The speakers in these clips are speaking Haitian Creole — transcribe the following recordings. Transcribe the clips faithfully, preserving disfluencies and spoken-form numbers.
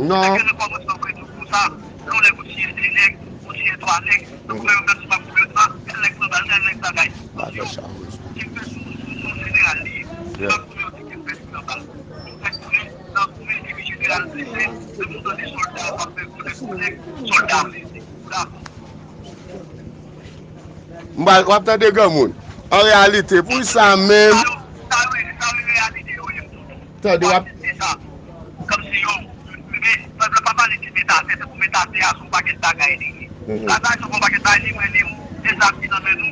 Non. Paske nan kòmansman, mwen di w konsa, lè w nèg ou tiye de nèg, ou tiye twa nèg, nan kòmansman, m ap di w sa, tèl nèg pran bal, tèl nèg bagay. Bagay sa. Ki fè sou, sou, sou jeneral li ye. M ap di w ki fè li pran bal. Ou fè konnen, nan konnen epi jeneral blese, lè moun tande sòlda ap fè konnen, konnen sòlda blese. Bravo. M pral, w ap tande granmoun. An reyalite, poukisa menm? Sa yo, sa yo, sa yo reyalite yo ye. Tande, w ap. Se sa. Kòmsi yo, men, pèp la pa pale de met atè, se pou met atè a, se yon pakèt bagay li ye. Bagay, se yon pakèt bagay li, mwen, li, se zam ki nan men nou.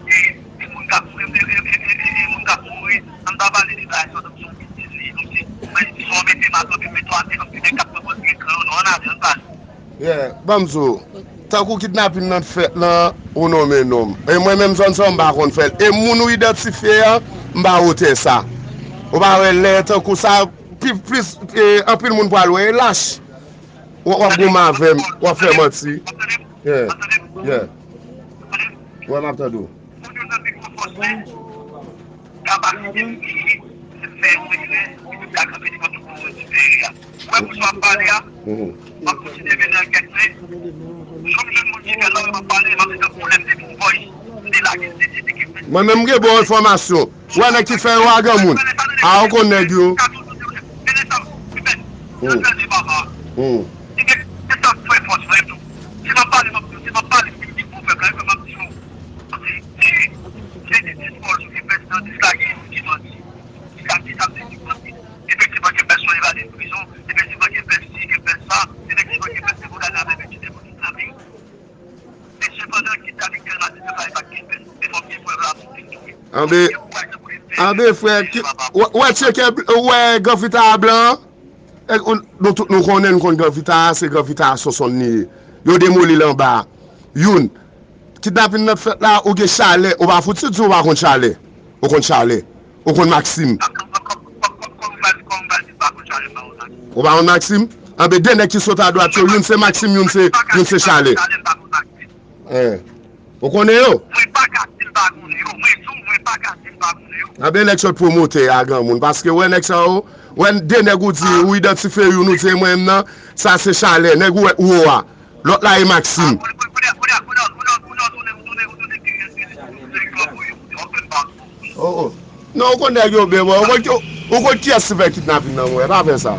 E, e moun k ap mouri, e, e, e, e, e moun k ap mouri, an pa pale de bagay sa, se yon betiz li ye, kòmsi, mwen, si w mete m atè, mete w atè, kòmsi nèg k ap pran pòz gen kran yo, non, an atè, an pale. Yeah, ban m di w, tankou kidnapin nan t fèt lan, ou nonmen non m. E mwen menm zòn sa yo, m pa konn fè l. E moun ou idantifye an, m pa wotè sa. Ou pa wè lè tankou sa, pi, plis, e, anpil moun pral wè, e lach. W, w ap goumen avè m, w ap fè manti. Yeah, yeah. Wè, m ap tande w. Moun yo nan pi gwo fòs li, kapasite l genyen, se fè yon erè, epi l ka kanpe devan tout moun difere a. Ou wè pou sa w ap pale a, m ap kontinye mennen ankèt mwen, jan m jwenn moun ki fè sa, m ap pale, m ap di tankou lè m te pou voice, m te lage, m te di, te gen mwen. Mwen menm m gen bon enfòmasyon. Ou wè nèg ki fè yo a granmoun. A, ou konn nèg yo. Mennen sa, yo tande papa. Se sa k fè fòs mwen tou. Si m ap pale, m ap, si m ap pale, si m di pou pèp la, m ap di yo. Paske, e, se di dis fòs ou gen pèsonèl dis la gen ki manti. Dis la ki sa vle di manti. Efektivman, gen pèsonèl evade prizon. Efektivman, gen pèsi, gen pèsa. Efektivman, gen pèsonèl pou gade avèk ekipman ki trape. Men sepandan, kidnaping tèlman se pa e pa t gen pèsonèl. Men fòk gen prèv la pou vin touye. Anben, anben, frè, ki, w, w tcheke, w wè granfita a blan an? E, ou, nou tout nou konnen, nou konn granfita a, se granfita a Sonsonn li ye. Yo demoli l anba a. Youn, kidnapin nan t fèt la, ou gen chalè, ou pa fouti di ou pa konn chalè. Ou konn chalè. Ou konn Maksim. Ou pa konn Maksim? Anben, de nèg ki sot adwat yo, youn se Maksim, youn se, youn se chalè. Ou konnen yo? Mwen pa ka di m pa konnen yo. Mwen di w, mwen pa ka di m pa konnen yo. Anben, nèg sot pwomotè a granmoun. Paske wè nèg sa yo, wè de nèg ou di, ou idantifye youn, ou di e mwen menm nan, sa se chalè. Nèg ou wè ou a. Lòt la e Maksim. Oh, oh. Non, ou konn nèg yo byen, bò. Ou konn ki, ou konn kiyès ki fè kidnapin nan, mwen. Pa fè sa.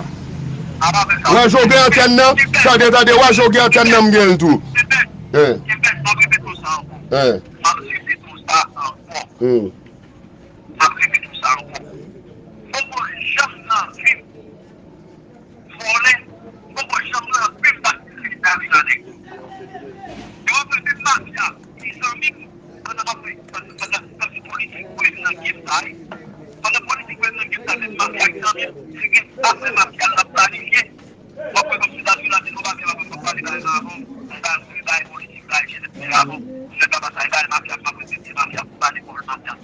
Wè jan w gen antèn nan, tande, tande, wè jan w gen antèn nan, m gen l tou. M ap repete w sa ankò. M ap repete w sa ankò. Poko janm nan vi m vòlè, poko janm nan vi m bat Kriminèl nan nèg yo. Yo ap mete mafya, mezanmi, pandan m ap, pandan, pandan, pandan politik vre m nan game sa, wi. Pandan politik vre m nan game sa, se mafya ki nan men m. Si gen afè mafya l ap planifye, w ap wè kòmsi m ta sou la, si nou pa fè, w ap pale bagay sa avan, m ta sou bagay politik, bagay jete avan, m fè papa sa, e bagay mafya, m ap respekte mafya, pou pale pawòl mafya.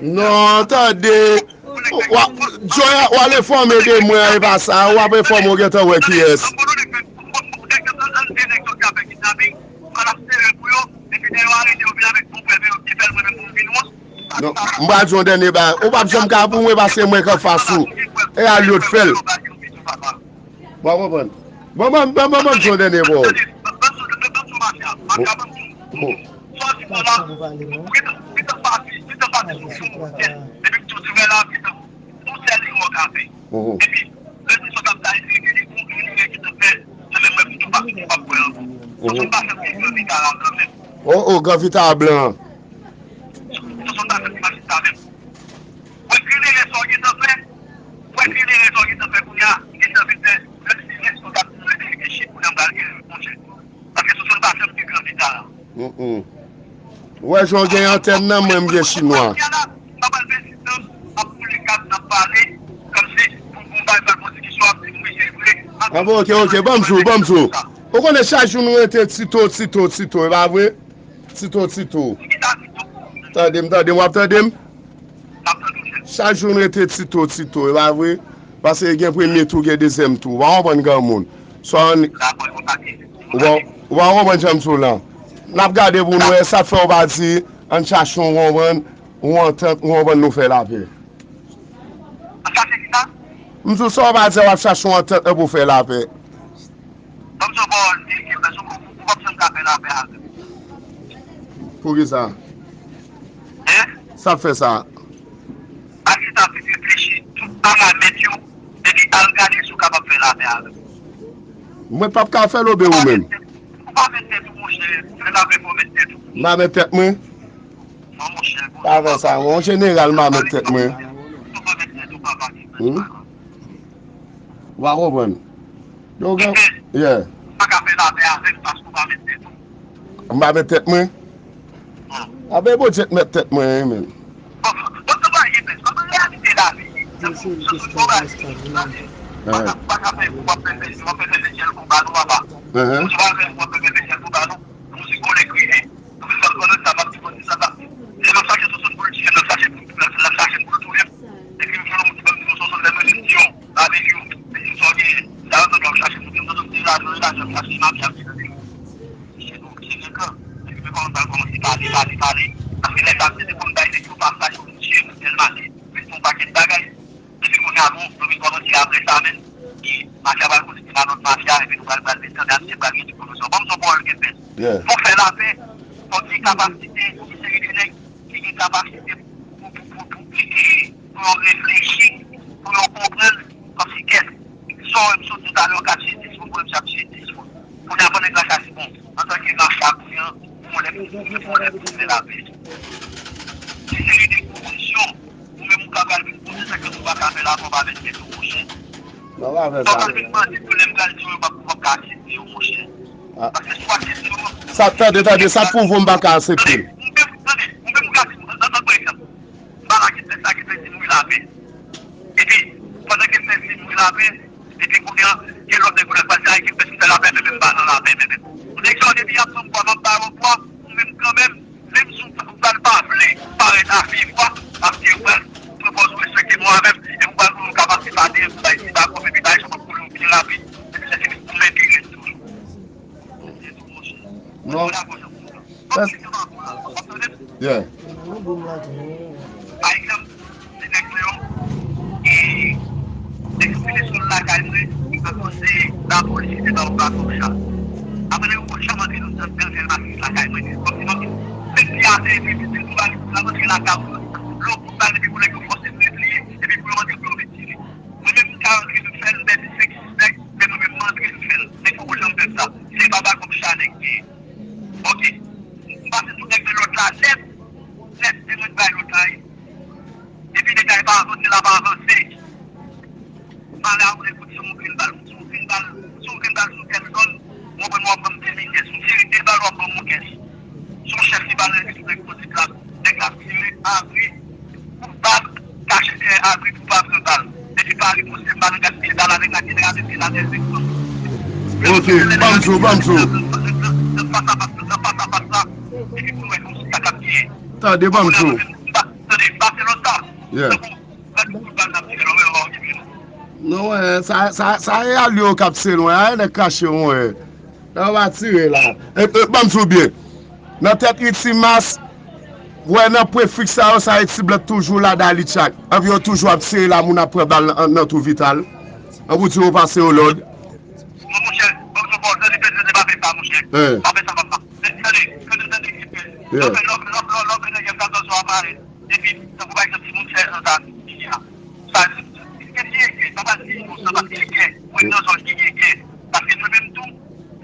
Non, tande. Wa, Joy, w al enfòme de mwen, e pa sa, w ap enfòme, w gentan wè kiyès. Non, m pral di yon dènye bagay. Ou p ap janm ka pou mwen, paske mwen k anfas ou. E Alyot fè l. Bon, w konprann. Bon, bon, bon, bon, bon, di yon dènye pawòl. Bon. Bon. Mhm. Mhm. Oh, oh, granfita a blan. Mm, mm. Ou wè jan w gen antèn nan, mwen m gen chinwa. Anben, ok, ok, ban m di w, ban m di w. Ou konnen chak jou nou rete Tito, Tito, Tito, e pa vre? Tito, Tito. Tande m, tande m, w ap tande m? Chak jou n rete Tito, Tito, e pa vre? Paske gen premye tou, gen dezyèm tou. Ou pa konprann granmoun. Sa w, ou pa, ou pa konprann jan m di w lan. N ap gade pou n wè sa k fè w pa di, ann chache yon konprann, yon antant, yon konprann nou fè lapè. M di w sa w pa di w ap chache yon antant pou w fè lapè. Ban m di w pawòl, Kenpès, ou, ou, ou pa bezwen ka fè lapè avè m. Poukisa? Hein? Sa ap fè sa? Al chita vin reflechi tout paramèt yo, epi al gade si w kapab fè lapè avè m. Mwen p ap ka fè l oubyen ou menm? Ou pa mèt tèt ou, monchè. Fè lapè fò mèt tèt ou. M pa mèt tèt mwen? Non, monchè. Pa fè sa, yon jeneral m pa mèt tèt mwen. Ou pa mèt tèt ou, papa. Hmm? Ou pa konprann? Yo gen, yeah. Ou pa ka fè lapè avè m paske ou pa mèt tèt ou. M pa mèt tèt mwen? Non. Abe Bondye k mèt tèt mwen, wi, men. Bon, bon, nou pa gen pèsòn. Nan reyalite lavi, tankou, sou, sou, sou, sou, sou, sou, pa ka, pa ka fè, w ap fè, w ap fè fè lesyèl pou ba nou, papa. Ou pa fè, w ap fè fè lesyèl pou ba nou. Nou se volè kriye. Donk, sa, pandan sa, m ap di, bon, sa, sa. Lè m ap chache Sonsonn pou l tiye m, l ap chache pou, l ap, l ap chache m pou l touye m. Epi, m jwenn yon moun ki ban m di, non, Sonsonn, lè mwen vin di yon, ba m yon, epi m sòti, sa, m ap chache moun, m, m, m, se lajan, e lajan, m chache, m ap chache, tande. Misye tou, misye gen kan. Epi, men kòman sa, l kòmanse pale, pale, pale. Paske lè sa, m te konn bay nèg yo pasaj pou m tiye moun tèl maten. Men se yon pakèt bagay. Epi kounye a, bon, nou vin kòmanse apre sa menm, e mafya pral koze de la lòt mafya, epi nou pral, pral vin tande a misye pral gen tout pwofesè. Ban m di w pawòl Kenpès. Yeah. Pou fè lapè, fòk gen kapasite, pou gen seri de nèg ki gen kapasite pou, pou, pou, pou, pou, pou yo reflechi, pou yo konprann, kòmsi kèt, sa w wè m sot talè, w ka tiye dis moun, mwen m ap tiye dis moun. Kounye a, pandan nèg la chase, bon, antanke mafya kounye a, ou lè pou, ou lè pou fè lapè. Gen seri de pwopozisyon, ou menm ou ka pral vin poze sa ke nou pa ka fè la, fò pa mèt tèt ou, monchè. Non, pa fè sa. Fò pa vin mande pou lè m pral di yo, yo p ap, p ap ka aksepte yo, monchè. Ah. Paske si w aksepte yo, sa, tande, tande, sa pwouve w m pa ka aksepte l. Tande, ou menm, tande, ou menm ou ka di, an, an, an, pa egzanp, m pa la Kenpès, la Kenpès di m wi lapè. Epi, pandan Kenpès di m wi lapè, epi kounye a, gen lòt nèg ou lè pase a Kenpès ki fè lapè, men menm pa nan lapè, men menm. Nèg sa yo depi y ap ban m pwa, m ap ba yo pwa, ou menm kanmenm, menm si w pa, w pa, w pa vle parèt a viv pwa, paske yo pral pran pòz ou respekte mwen avè m, epi w pral vin yon kapasite pa deyè pou bay ti ba kòb, epi bay sa w ap koule w byen rapid, epi sa se pou men pi rèd toujou. Non. Èske, yeah. Pa egzanp, se nèg mwen yo, e, nèg yo fini sou lakay mwen, akoz se lapolis ki te ba yo ba kòb sa. Apre nèg yo konn janm antre nan, nan, nan sèl masis lakay mwen. Kòmsi m ap di, menm si a se epi pitit, m pa li pou l ap antre lakay ou, lè w pou bay epi pou nèg yo fòse m repliye, epi pou yo antre pou yo vin tire. Mwen menm, m ka antre m fè l, m pèdi senk sis nèg, men mwen menm, m antre m fè l. Nèg poko janm fè m sa. Se pa ba kòb sa nèg genyen. Ok. M pase sou nèg de lòt la nèt. Nèt, se mwen k bay lòt la, wi. Epi nèg la pa avanse, la pa avanse. M ale a yon nèg, si yon grenn bal, si yon grenn bal, si yon grenn bal sou tèt zòn, mwen pran, mwen pran de mil kès. Yon seri de bal, w ap ban m yon kès. Se yon chèf ki pale, li sou nèg koze plas. Nèg la tire, abri, pou bal, kache dèyè abri pou pa pran bal. Epi pa riposte, m pa nan gaspiye bal avèk la, ki nèg avèk li la, nèg li. Ok, ban m di w, ban m di w. Nan fas a fas, nan fas a fas la, epi pou nou wè kòmsi sa k ap genyen. Tande, ban m di w. Tande, Barcelona. Yeah. Non, wè, sa, sa, sa e alye yo k ap tire lwen, a, nèg kache, wè. Nan w pa tire la. E, e, ban m di w byen. Nan tèt uit mas, wè nan prefiks sa yo, sa e ti blan toujou la dali tchak. Anpi yo toujou ap tire la, moun ap pran bal nan, nan twou vital. An pou di yo pase yo lòd. Non, monchè, ban m di w pawòl, tande, tande, tande, pa fè sa, monchè. Pa fè sa, papa. Tande, tande, tande, tande. Yeah. Lòt, lòt, lòt, lòt, lòt, nèg yo ka danse w ap pale. Epi, tankou pa egzanp, timoun sèz an sa vini a. Sa, se ki eke, pa pral di inosan, paske eke, mwen nan zòn ki eke. Paske mwen menm tou,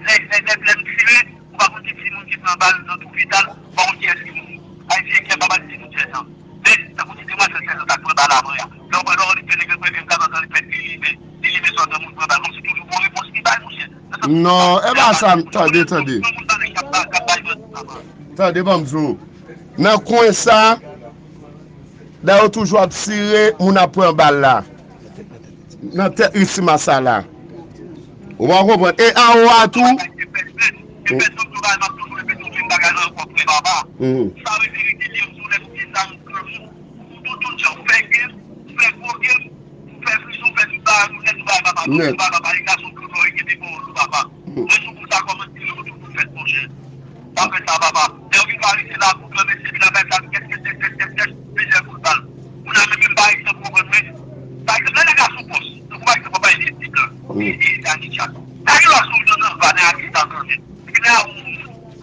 lè, lè, lè, lè m tire, ou pa konn ki timoun ki pran bal nan twou vital, ou pa konn kiyès ki mouri. Ayiti eke, pa pral di timoun sèz an. Men, tankou ti demwazèl sèz an sa k pran bal apre a. Lè w pran lò, li fè nèg yo premye m ka antann li fè li limen, li limen sòt nan moun pran bal. Kòmsi toujou gon repons li bay, monchè. Non, e pa sa, tande, tande. Tande, ban m di w. Nan kwen sa, dayè yo toujou ap tire, moun ap pran bal la. Nan tèt uit mas sa la. Ou pa konprann. E anwo a tou. Nèt. Mwen sou kou sa kòman ti yo tou pou fèt, monchè. Pa fè sa, papa. Lè yo vin pa rete la pou granmesi, epi nan fè sa, kèt, kèt, kèt, kèt, kèt, kèt, plizyè kout bal. Moun nan menm, menm pa egzanp, ou konprann mwen. Pa egzanp, lè nèg la sou pòs, e, e, Dani Chat. Dani Chat sou nan nan va nan atis la kanmenm. Epi nan ou,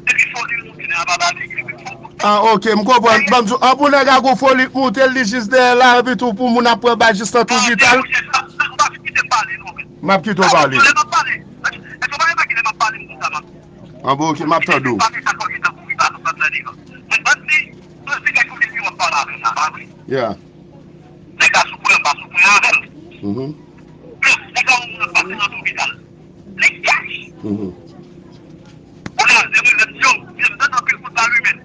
depi foli moute nan pa ba nèg li fò. Ah, ok, m konprann. Ban m di w, an pou nèg a gon foli k moute l, li jis dèyè la, epi tou pou moun ap pran bal jis nan tou vital. Ou pa fin kite m pale non, men. M ap kite w pale. Lè m ap pale, èske w pa remake lè m ap pale m konsa m ap An bon, ok, m ap tande w. Pase sa kò li tankou li pa konprann nan li. Mwen, ban m di, ban m di nèg yo depi w ap pale avè m la, pa vre? Yeah. Nèg la sou pwen, m pa sou pwen avè l. Mhm. Nèg la yon moun ap pase nan lopital. Nèg kach. Mhm. Kounye a, lè mwen menm, yo, yo, m tande anpil kout bal wi, men.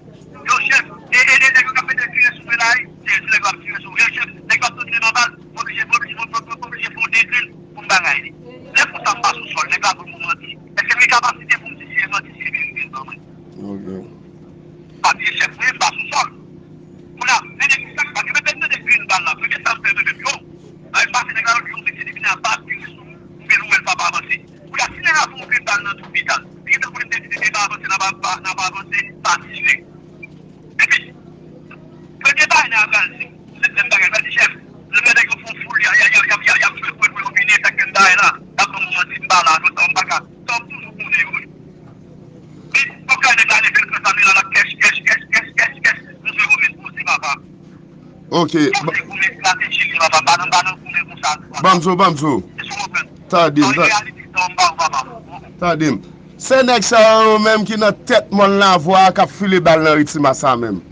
Yo, chèf, e, e, e, nèg yo k ap mete tire sou mwen la, wi. Se, se nèg yo ap tire sou mwen. Yo, chèf, nèg yo ap tire nan bal, m oblije, m oblije, m, m, m, m oblije fè yon degril pou m bagay li. Lè konsa, m pa sou sòl, nèg la ban m yon manti. Èske m gen kapasite pou m di si e manti, si e verite l ban mwen? Ok. Pa bliye chèf mwen, m pa sou sòl. Kounye a, men nèg sa ki pa gen, men tande grenn bal la, premye sa m fè, men, men, yo. Ay, m pase nèg la lòt jou, m vin di, vin anba, tire sou m, m vin wè l pa, pa avanse. Kounye a, si nèg la fè yon grenn bal nan tou vital, li gentan konnen m te di, depi pa avanse, nan pa, pa, nan pa avanse, pa tire. Epi, premye bagay nèg la pral di, lè m bagay, l pral di, chèf, lè nèg yo fè yon foul, y a, y a, y a, y a, y a, y a jwe pou, pou yo vini, sa k fè m bagay la, y ap ban m manti, m pa la, konsa, m pa ka, sa w toujou konnen yo. Epi, fòk nèg la leve l pran sa, men la, l ap kèch, kèch, kèch, kèch, kèch, kèch, m jwe gwo men poze, papa. Ok. Fòk se goumen estrateji li, papa, m pa nan, pa nan goumen konsa, papa. Banm di w, banm di w. Èske w konprann? Tande m, An reyalite, sa w m ba w, papa. Tande m. Se nèg sa yo menm ki nan tèt mòn Lavwa a k ap file bal nan Ritimas la menm.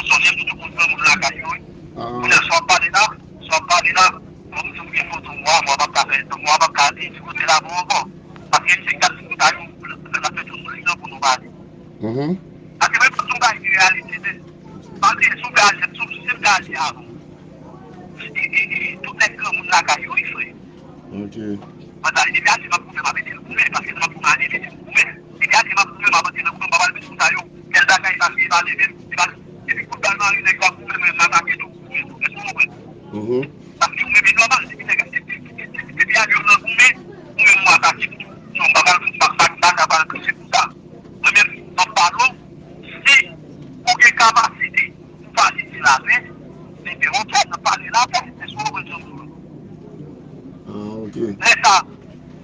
Sonje m toujou konn pran moun lakay yo, wi. Ah. Kounye a, sa w ap pale la, sa w ap pale la, mwen, mwen gen foto mwa, mwa p ap ka fè, mwa p ap ka di, di kote la bon ankò. Paske se gad foto a yo, l ap fè tout sou li nan pou nou pale. Mhm. Paske mwen, tout bagay ki reyalite, se, pa bliye, si w vle aji, si w, si w vle aji avan. E, e, e, tout nèg granmoun lakay yo, wi, frè. Ok. Pandan li depi ase m ap goumen, m ap ede l goumen, paske m ap goumen, ap ede l goumen. Depi ase m ap goumen, m ap ede l goumen, m pa pral met sou sa yo. Tèl bagay, paske e pa leve m, e pa, epi kout bal mare nèg yo ap goumen, mwen m atake tou, goumen tou. Èske w konprann? Mhm. Paske ou menm e nòmal, depi nèg, depi, depi, depi, depi avyon nan goumen, ou menm ou atake m tou. Non, m pa pral, m pa, m pa, m pa ka pral kriye pou sa. Mwen menm, m ap pale w, si ou gen kapasite pou pale de lapè, men de yon tèt, n ap pale lapè, èske w konprann sa m di w la? Ah, ok. Lè sa,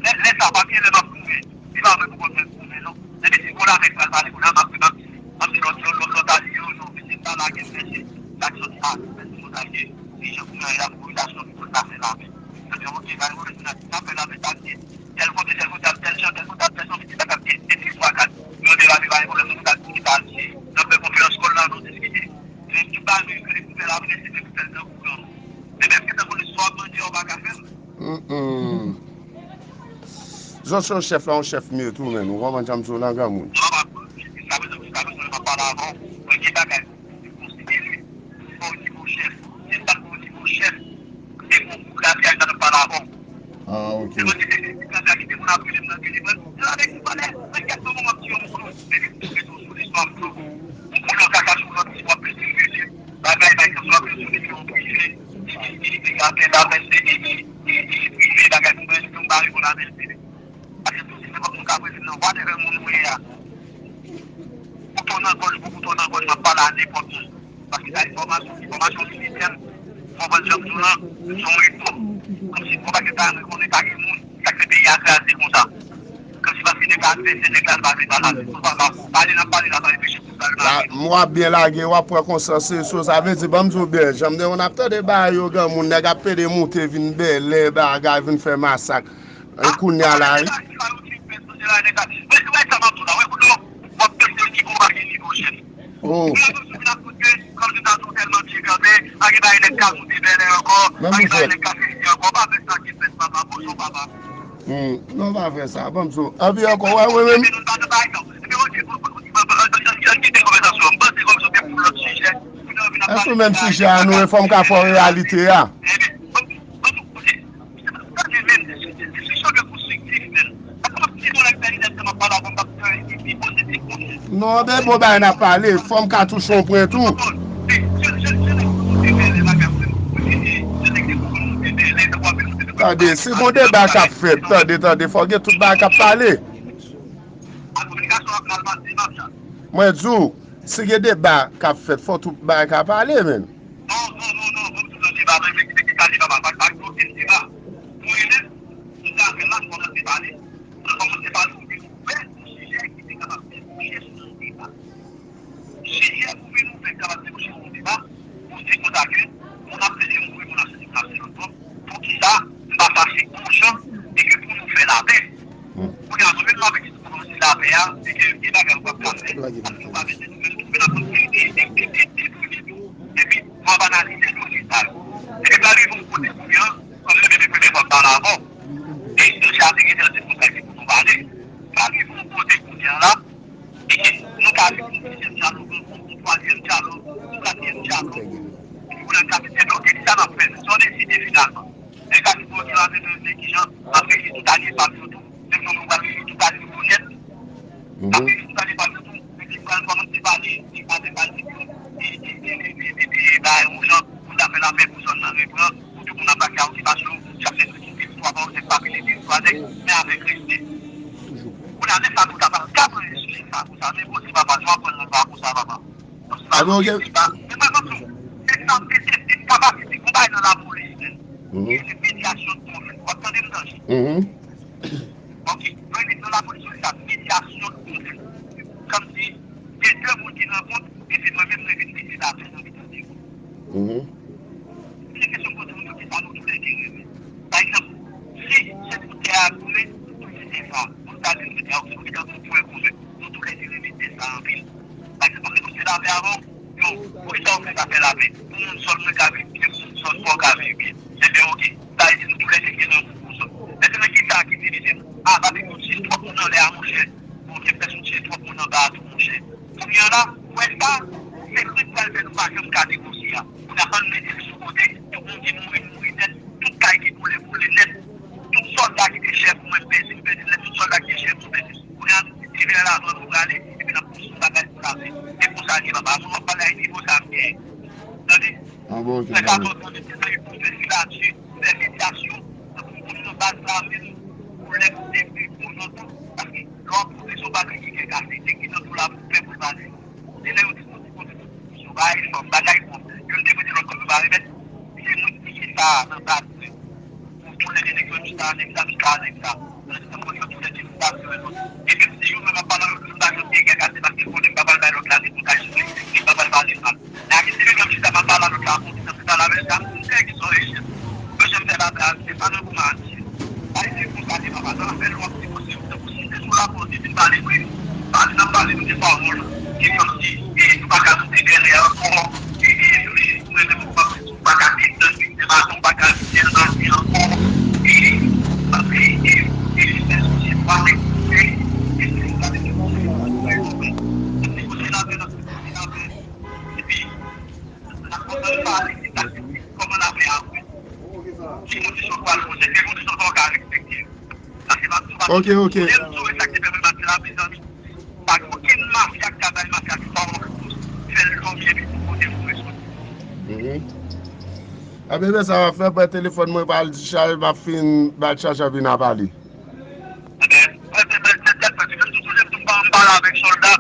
lè, lè sa, pa gen lè m ap goumen, se pa mwen pou konn mwen goumen, non. Depi si gon lapè k pral pale, kounye a, m ap, m ap, m ap di lòt, lòt, lòt, lòt alye yo, non, mesye, m pa lage m, mesye, sa k sòti a, mesye, lòt alye, se jan kounye a, y ap voye lajan pou l ta fè lapè. Yo di, ok, ba yo, n ap fè lapè, sa k ye? Tèl kote, tèl kote, ap tèl jan, tèl kote, ap tèl jan, pitit la k ap gen de, twa, kat. Yo te la, te bay pwoblèm, nou t ap di ki pa al di. N ap fè konferans kòl la, nou diskite. Men tout bagay nou rele pou fè la, men se pou fè l nan kouran. Men menm gentan konnen sa w ap mande a, w pa ka fè l. Mm, mm. Zòt se yon chèf la, yon chèf mye tou, men. Ou konprann sa m di w nan granmoun. Non, pa, jiska prezan, jiska prezan, m ap pale avè w. Premye bagay, Li konsidere m o nivo chèf. Si m pa t o nivo chèf, m te gon gwoup lapyay sa t ap pale avè w. Ah, ok. Se mwen ki te, se mwen ki te moun ap rele m nan telefòn. Se avèk ou pale, mwen kèk moman m ap di yon moun, men li tou rete sou li, sou ap di yon moun lòt kaka sou lòt, si w ap rele, rele. Bagay, pa egzanp, si w ap rele sou nimewo prive, li, li, li, li apèl, apèl, se, li, li, li, li prive, bagay, pou mwen, si m pa reponn apèl, se Paske tou si se pa moun k ap rele m nan, whatever moun ou ye a. Kouto nan gòj pou kouto nan gòj, m ap pale a nenpòt moun. Paske sa enfòmasyon, enfòmasyon militè, fò w konprann jan m di w lan, se yon repo. Kòmsi gon pakèt bagay mwen konnen pa gen moun, sa k fè peyi a kraze konsa. Kòmsi paske nèg la anivèsè, nèg la pa vle pale avè m. Fò pa, pa, pale n ap pale la, pa reflechi pou sa yo la. M w ap byen lage, w ap pran konsyans se sou sa vle di, ban m di w byen, jan m te konn ap tande bagay yo, granmoun, nèg ap pede moute vin bèlè, bagay, vin fè masak. E kounye a la, wi. Oh. Men m fè. Hmm, non, pa fè sa. Ban m sou. Anpi ankò, wè, wè, wè. Èske menm sijè a nou e fò m ka fè w reyalite a? Non, men bon bagay n ap pale, fò m ka touche yon pwen tou. Tande, si gon deba k ap fèt, tande, tande, fò gen tout bagay k ap pale. Mwen di w, si gen deba k ap fèt, fò tout bagay ka pale, menn. Non, non, non, non, ban m di w nan deba, mwen, mwen ki te ka deba, pa, pa, pa gen okenn deba. Mwen, pale, nou kòmanse pale, ou vin ouvè yon sijè ki te kapab debouche sou yon deba. Sijè pou vin ouvè kapab debouche sou yon deba, pou di konsa ke moun ap plede mouri, moun ap sezi, moun ap sezi lòt bò. Poukisa m pa fache konjan e ke pou nou fè lapè? Kounye a, nou menm n ap di pou nou di lapè a, e ke gen bagay ou p ap ka fè, paske nou pa mete nou menm, nou menm n ap kontinye de, de, de, de, de, de, de, epi nou ap analize done sa yo. Epi pa rive yon kote kounye a, kòm nou menm e premye fwa m pale avè w, e deja te gentan di konsa ke pou nou pale. Pa rive yon kote kounye a la, e ke nou ka vin yon dezyèm dyalòg, yon, yon twazyèm dyalòg, yon katriyèm dyalòg. Epi pou nan kapab debloke, ki sa n ap fè? Sa w deside finalman? Nèg la di, bon, ok, la, men, men, men, kijan, m ap reyini tout alye pa m yo tou. Menm jan nou pral reyini tout alye yo nèt. N ap reyini tout alye pa m yo tou. Epi pral kòmanse pale, e pa de pale, e, e, e, e, e, e, ba yon jan, pou n ta fè lapè pou zòn nan reprann, pou tout moun ap pase a okipasyon, chak nèg kite teritwa pa yo, nèg pa pile teritwa nèg, men avèk respè. Kounye a, nèg sa nou ta pral ka pran sijè sa konsa, men bon, se papa, nou aprann nan pa konsa, papa. Alò, gen. Mhm. Mhm. Ok, mwen nan lapolis, yo sa medyasyon konfli. Kòmsi gen de moun ki rankontre, e se mwen menm mwen vin mete lapè nan mitan de moun. Mhm. Se kesyon kote moun yo ki sa nou tou lè te renmen. Pa egzanp, si se pou tè a tounen, nou tou se tè sa. Moun ta di nou se tè a, ok, nou gentan gon pwen komen. Nou tou lè te renmen tè sa anpil. Paske, paske nou se lapè avè w, yo, poukisa w fè zafè lapè? Pou moun zòn mwen ka viv byen, pou moun zòn pa w ka viv byen. Ebyen, ok, sa vle di nou tou lè te gen lanmou pou zòn. Mentnan, kisa ki divize nou? A, paske nou tiye twòp moun anlè a, monchè. Bon, gen pèsonn tiye twòp moun anba a tou, monchè. Kounye a la, ou wè sa, se krik pral fè nou pa janm ka negosye a. Kounye a, ann mete l sou kote, tout moun ki mouri, mouri nèt, tout kay ki boule, boule nèt, tout sòlda ki te chè pou mwen, m pèdi, m pèdi nèt, tout sòlda ki te chè pou mwen, pèdi. Kounye a, divès lavan nou prale, epi n ap konstwi bagay pou lavi. E konsa l ye, papa. Moun w ap pale a e nivo sa m genyen. Tande? An bon, ok, tande. Fè sa tande, tande, pou fè filati, fè medyasyon, pou moun nan baz la menm, pou lè pou te vle bon lontan, paske lè w ap pwofese yon bagay ki gen kase, nèg ki nan tou la pou pè pou l pale. Se lè yo di, bon, ti kote, bon, ti kote, bagay fò, bagay bon. Youn te mete lòt kòm yo pa remèt. Se mwen ki te gen sa nan baz mwen. Pou tou lè gen nèg yo di sa, nèg sa, di sa, nèg sa. Nan ti tanpon yo tou lè di nou pa vle wè lòt. E menm si youn menm ap pale lòt, nou pa jwenn egè kase paske konnen m pa pral bay lòt la, se kontaj sou li, li pa pral pale mal. Nan ki si li menm chita m ap pale lòt la, pou ki sa m te pale avè l, sa m di nèg sa, e chèf. Mwen janm fè bagay, se pa nan goumen a di. Ayisyen konsa, se pa sa, sa fè lè w ap negosye, tankou si se sou lapòs li vin pale vre. Pale, n ap pale nou de pawòl, e kòmsi, e nou pa ka moute dèyè ankò, e, e, e, mwen menm, mwen pa Ou pa ka desann li, se maten, ou pa ka vin tèl maten ankò. E, paske, e, e, se sou se pa nèg, e, e, se sa nèg yo konn fè, konn fè, konn fè. N ap negosye lapè, n ap negosye lapè. Epi, n ap kontan pale, se sa ki di, kòman lapè a vre. Ki kondisyon ou pral poze, ki kondisyon sa w ka respekte. Sa se pa, se pa. Ok, ok. Premye m di w, e sa ki te fè mwen pati la, mezanmi. Pa gen okenn mafya ki ka bay mafya ki pa w fè l dòmi epi pou kote pou resous. Mhm. Apre sa, m ap fè pran telefòn mwen, pa l dichaj, m ap fin ba l chaj, epi n a pale. Ebyen, mwen se bèl tèt, tèt, paske menm si w sonje m tou m pa, m pale avèk sòlda,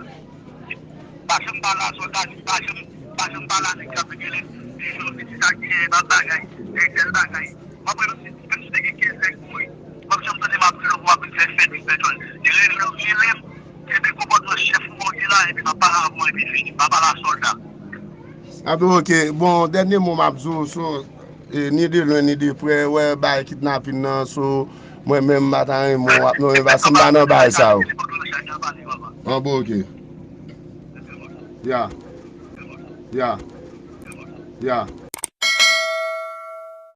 pa janm pale a sòlda, pa janm, pa janm pale a nèg k ap rele, e, yo, pitit ak, e, bagay, e, tèl bagay. M ap wè menm si, menm si te gen kenz nèg mouri, m ap janm tande m ap rele w, w ap vin fè fèt, vin fè djòl. Rele, rele m, kenbe konpòtman chèf ou an gen la, epi m ap pale avè w, epi fini. M pa pale a sòlda. Apre, ok. Bon, dènye mo m ap di w, so, e, ni de lwen, ni de prè, wè, bay kidnapin nan, so, mwen menm, m pa ta renmen w ap nonmen, paske m pa nan bay sa yo. An bon, ok. Ya. Ya. Ya.